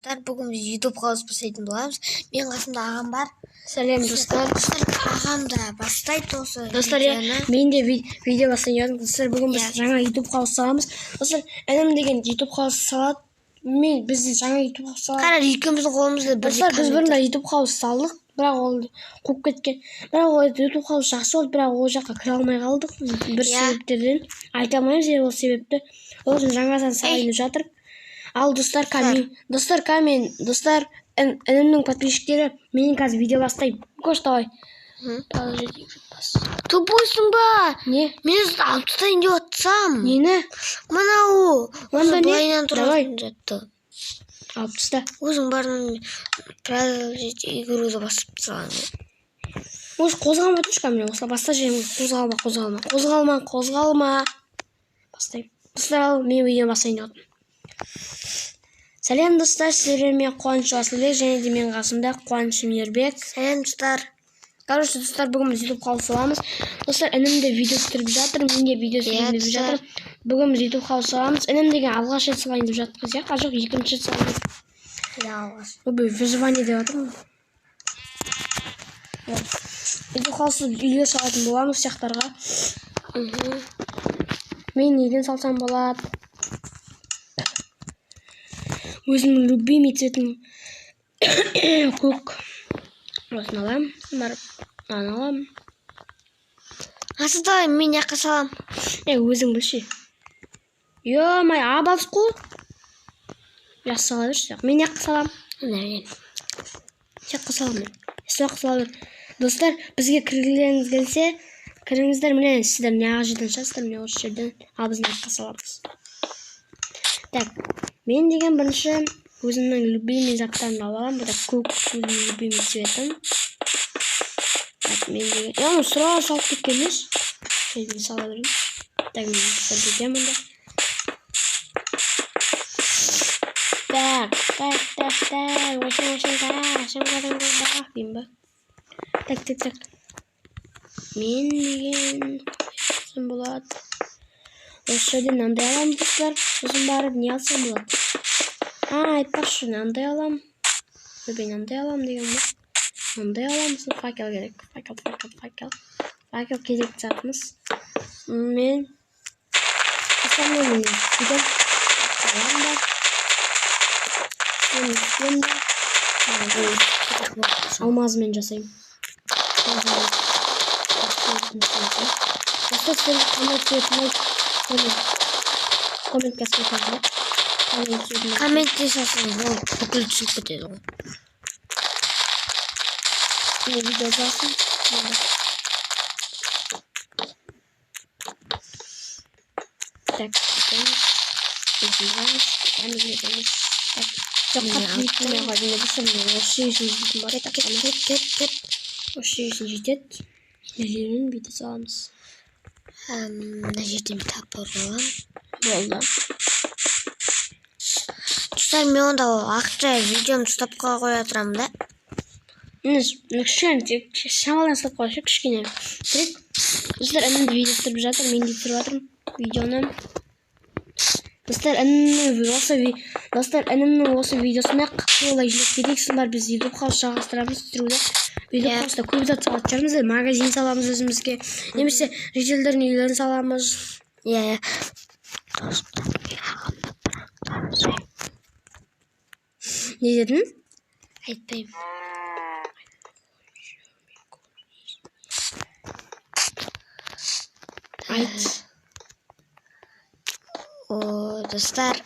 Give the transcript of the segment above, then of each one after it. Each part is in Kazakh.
Бүгін біз YouTube хаус бастайтын боламыз. Менің қасымда ағам бар. Сәлем, достар. Достар, ағам да бастайды осы Достар, иә, видеоны. Мен де видео бастайын деп жатырмын. Достар, бүгін біз Иә. Жаңа YouTube хаус саламыз. Достар, інім деген YouTube хаус салады. Мен біз де жаңа YouTube хаус саламыз. Қара, екеуміздің қолымызда бірдей Достар, біз компьютер. бұрында YouTube хаус салдық, бірақ ол қуып кеткен. Бірақ ол YouTube хаус жақсы болды, бірақ ол жаққа кіре алмай қалдық. Бір Иә. себептерден айта алмаймыз енді ол себепті. Ол үшін жаңадан салайын деп жатыр. Ал достар, камин, достар, камин, достар, інімнің подписчиктері, мен қазір видео бастаймын. Кош, давай. Положить бас. Тупойсың ба? Не? Мен өзі алып тастайын деп жатсам. Нені? Мынау. Онда Осы не? былайынан Давай. тұратын затты. Алып таста. Өзің бардың продолжить игруды басып тастаған. Может, қозғалмай тұршы камера. Осылай баста жемін. Қозғалма, қозғалма. Қозғалма, қозғалма. Бастаймын. Достар, ал мен видео бастайын деп жатырмын. Сәлем, достар, сіздермен мен Қуаныш Асылбек және де менің қасымда Қуаныш Мейірбек. Сәлем, достар. Короче, достар, бүгін біз YouTube хаус саламыз. Достар, інім де видео түсіріп жатыр, мен де видео түсіріп Иә, достар. жатырмын. Бүгін біз YouTube хаус саламыз. Інім деген алғаш рет салайын деп жатқан сияқты. А жоқ, екінші рет салайын. Иә, алғаш. Ойбай, выживание деп жатырмын. YouTube хаусты үйлер салатын боламыз сияқтарға. Мен неден салсам болады? Өзімнің любимый цветім көк. Осыны аламын. Барып, мынаны аламын. Асы, давай, мен жаққа салам. Е, өзің білші. Ё-май, абалс қой. Жақсы сала берші. Мен жаққа салам. Мына Жаққа саламын мен. Жаққа сала бер. Достар, бізге кіргілеріңіз келсе, кіріңіздер. Міне, сіздер мына жерден шығасыздар, міне осы жерден. Ал біз мына жаққа саламыз. Так, мен деген бірінші өзімнің любимый заттарымды алып аламын. Бұл да көк, өзімнің любимый цветім. Так, мен деген... Е, оны сразу салып кеткен емес. Мен сала берейін. Так, мен салып кетемін онда. Так, так, так, так. Ойшың, ойшың, так. Шым, қарың, так, деймін ба? Так, так, так. Мен деген қалай болады? Осы жерден мынандай аламын, достар. Сосын барып не алсам болады? А, айтпақшы, мынандай аламын. Ойбай, мынандай аламын деген ба? Мынандай аламын, сосын факел керек. Факел, факел, факел. Факел керекті затымыз. Мен основной мен бүйтемін. Аламын да. Мен бүйтемін да. Алмазмен жасаймын. Достар, сіздерге қандай цвет ұнайды? Комментке жазып кетіңіздер. Қандай цвет ұнайды? Комментте жазсаң, ол бүкіл түсіп кетеді ғой. Мен видео жазсын. Так, бүйтеміз. Бүйтеміз. Бүйтеміз. Так, жоқ, қатты бүйтпей ақ қойдым. Достар, мен осы жерге шейін жететін бар. Кет, кет, кет, кет. Осы жерге шейін жетеді. Мына жерін бүйте саламыз. Мына жерден топор аламын. Болды. Достар, мен онда ақша видеомды ұстап қоя тұрамын да. Міне, мына кішкене тек шамалдан ұстап қойшы, кішкене. Тірек. Достар, інім де видео түсіріп жатыр, мен де түсіріп жатырмын видеоны. Достар, достар, інімнің осы видеосына 40 лайк жинап кетейік, сосын барып біз YouTube хаус жалғастырамыз түсіруді. YouTube Иә. хауста көп зат салатын шығармыз, магазин саламыз өзімізге, немесе жительдердің үйлерін саламыз. Иә, иә. Не дедің? Айтпаймын. Айт. О, достар,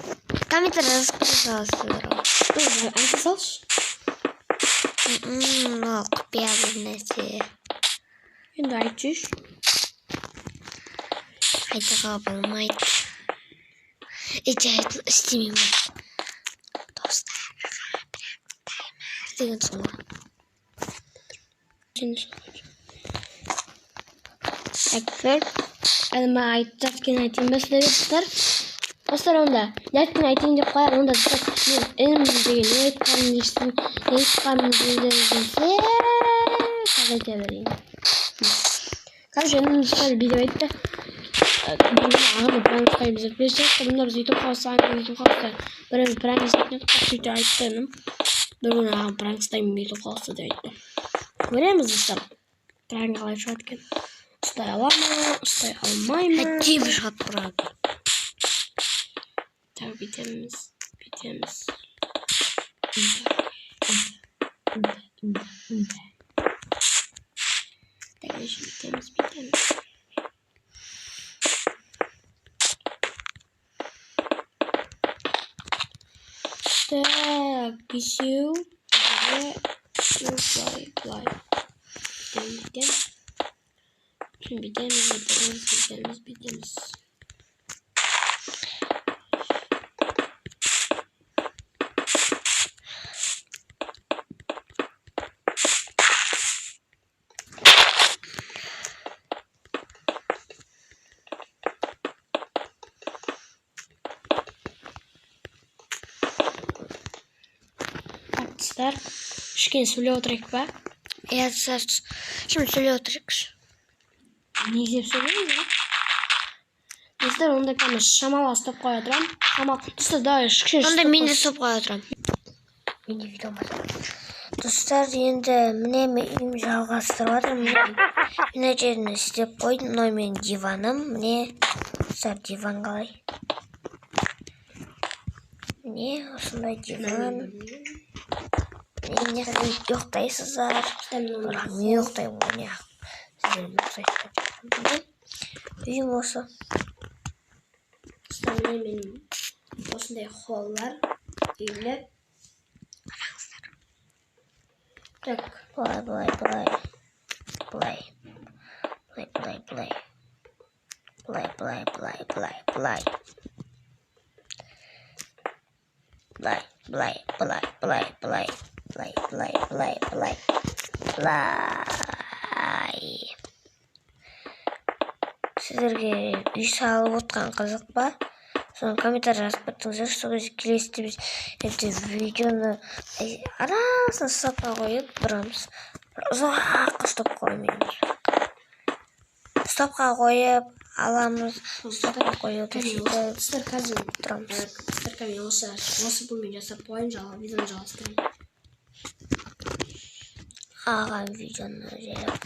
комментарий жазып кете саласыздар ғой. Ой, айта салшы. Мынау құпия бір нәрсе. Енді айтшы. Айтуға болмайды. Е, жарайды, істемеймін ғой. Достар, деген соң ғой. Так, ініме айтып жатқан айтайын ба сіздерге, достар? Достар, онда не айтқанын айтайын деп қояйын. Онда, достар, мен інім деген не айтқанын естіп, не айтқанын білгіңіз келсе, қазір айта берейін. Короче, інім достар бүйтіп айтты. Бір күні ағамды пранк ұстаймыз деп. Білесіздер, бұрында біз ютубқа салған, ютубқа біреу пранк істейтін едік, сөйтіп айтты інім. Бір күні ағам пранк ұстаймын ютубқа салса деп айтты. Көреміз, достар. Пранк қалай шығады екен. Ұстай ала ма, ұстай алмай ма? Әдемі шығады пранк. Так, бүйтеміз, бүйтеміз. Так, бүйтеміз, бүйтеміз. Так, бесеу, үшеу, былай, былай. Бүйтеміз, бүйтеміз. Бүйтеміз, бүйтеміз, бүйтеміз, бүйтеміз. Так, достар, кішкене сөйлеп отырайық па? Иә, достар, şimdi сөйлеп отырайықшы. Не деп сөйлейміз, а? Достар, онда кәдімгі шамалы ұстап қоя тұрамын. Шамал. Достар, давай кішкене Онда ұстап мен де қой. ұстап қоя тұрамын. Мен де видео бастадым. Достар, енді міне мен үйімді жалғастырып жатырмын. Міне мына жерін істеп қойдым. Мынау менің диваным. Міне, достар, диван қалай? Міне осындай диван. Міне мына жақта ұйықтайсыздар. Бірақ мен ұйықтаймын ғой, міне. Сіздер ұйықтайсыздар. Міне үйім осы. Достар, міне менің осындай холлар, үйлер. Так, Былай, былай, былай. Былай. Былай, былай, былай. Былай, былай, былай, былай, былай. Былай, былай, былай, былай, былай. Былай, былай, былай, былай. Былай. Сіздерге үй салып отқан қызық па? Соны комментарий жазып кетіңіздер. Сол кезде келесіде біз ертең видеоны арасына стопқа қойып тұрамыз. Бір ұзаққа стоп қоймаймыз. Стопқа қойып аламыз, стопқа қойып сөйтіп достар, қазір тұрамыз. Достар, мен осы бұнымен жасап қояйын, видеоны жалғастырамын. Ағам видеоны жайлап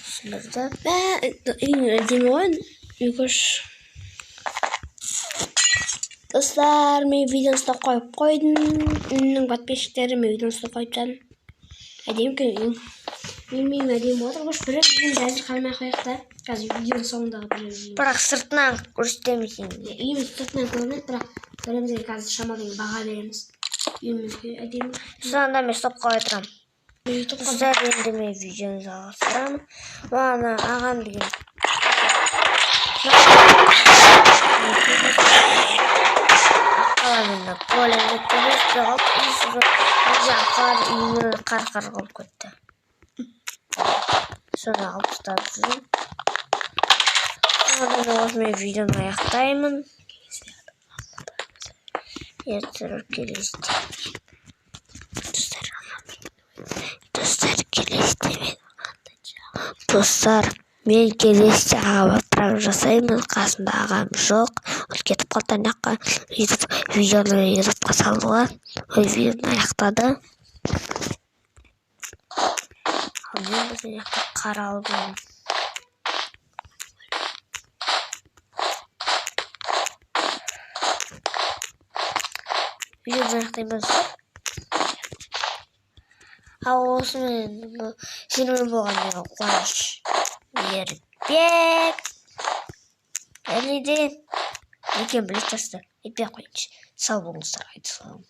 түсіндірді. Бә, үйің әдемі ғой, екі-үш. Достар, мен видеоны ұстап қойып қойдым. Үйімнің подписчиктері, мен видеоны ұстап қойып тастадым. Әдемі екен үйің. Үйім әдемі болып отыр. Қош, бір үйімді әзір қарамай қояйық та. Қазір видеоның соңындағы бір үйім. Бірақ сыртынан көрсетеміз енді. Үйіміз сыртынан көрінеді, бірақ бірімізге қазір шамалы баға береміз. Үйімізге әдемі. Сонда мен стоп қоя тұрамын. Ютубқа Достар, енді мен видеоны жалғастырамын. Мана ағам деген. Аққалар енді полемді төбесте қалып, аққалар үйіме қар-қар қылып кетті. Соны алып тастап жүрмін. Сонда мен осымен видеоны аяқтаймын. Ертеңгі келесіде. Достар, достар, келесіде мен достар, мен келесіде ағама пранк жасаймын. Қасымда ағам жоқ. Ол кетіп қалды ана жаққа. Ютуб видеоны ютубқа салуға. Ол видеоны аяқтады. Ал мен бұл жақта қар алып жүрмін. Видеоны аяқтаймын, достар. Ал осымен сенімен болған мен Қуаныш Мейірбек. Және де екенін білетін шығарсыздар. Айтпай ақ қояйыншы. Сау болыңыздар, айта саламын.